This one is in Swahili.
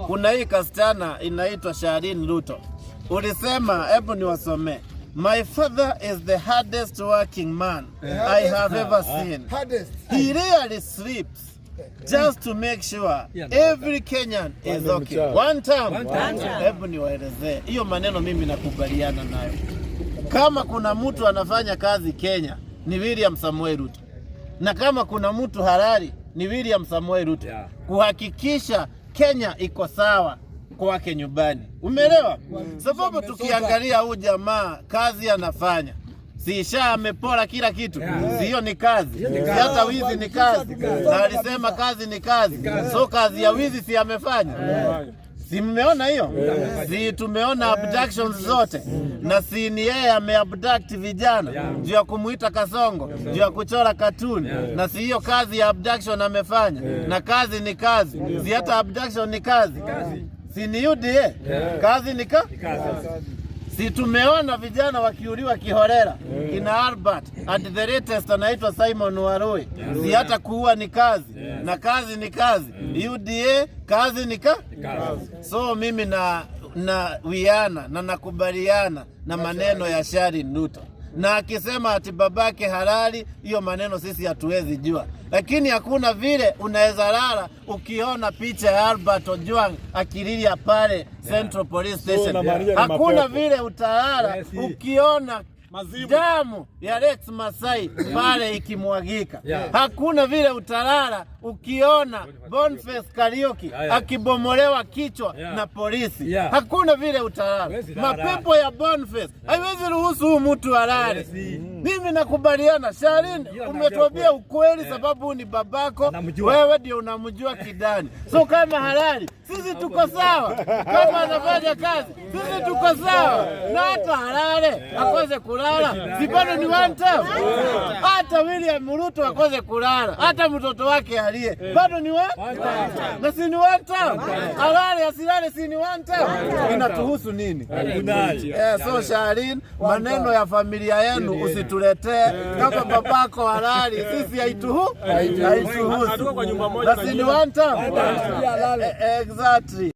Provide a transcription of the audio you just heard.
Kuna hii kasichana inaitwa Sharin Ruto, ulisema, hebu niwasomee. "My father is the hardest working man I have ever seen. Hardest. He rarely sleeps just to make sure every Kenyan is okay." One time. Hebu niwaelezee hiyo maneno, mimi nakubaliana nayo. Kama kuna mtu anafanya kazi Kenya ni William Samoei Ruto, na kama kuna mtu halali ni William Samoei Ruto, kuhakikisha Kenya iko sawa kwake nyumbani. Umeelewa? Sababu tukiangalia huyu jamaa kazi anafanya, si isha amepora kila kitu, si hiyo ni kazi? Si hata wizi ni kazi? Na alisema kazi ni kazi, so kazi ya wizi si amefanya? Si mmeona hiyo? Si tumeona abductions zote, na si ni yeye ameabduct vijana juu ya kumuita Kasongo, juu ya kuchora katuni, na si hiyo kazi ya abduction amefanya? Na kazi ni kazi, si hata abduction ni kazi? Si ni UDA? Kazi ni Si tumeona vijana wakiuliwa kiholela, kina Albert, at the latest anaitwa Simon Warui. Si hata kuua ni kazi? Na kazi ni kazi. UDA kazi ni So mimi na wiana na nakubaliana na maneno ya Sharin Ruto, na akisema ati babake halali, hiyo maneno sisi hatuwezi jua, lakini hakuna vile unaweza lala ukiona picha ya Albert Ojwang akililia pale Central Police Station. Unamaanisha ni Hakuna mapepo. Vile utalala ukiona damu ya Rex Masai pale ikimwagika. Hakuna vile utalala ukiona Boniface Kariuki akibomolewa kichwa na polisi. Hakuna vile utalala. Huwezi lala. Mapepo ya Boniface haiwezi ruhusu huu mtu alale. Mimi nakubaliana Sharin, Hiyo umetuambia anajua. Ukweli sababu huu ni babako, Anamjua. Wewe ndio unamjua kidani. So kama halali, sisi tuko sawa. Kama anafanya kazi, sisi tuko sawa, na hata halale akose kulala, si bado ni one time? Hata William Ruto akose kulala, hata mtoto wake alie, bado ni one na si ni one time? Alale asilale, si ni one time? Inatuhusu nini? Eh, so Sharin, maneno ya familia yenu usituletee. Kama babako halali, sisi haituhusu. Hatuko kwa nyumba moja. Na si ni one time? Pia alale. Exactly.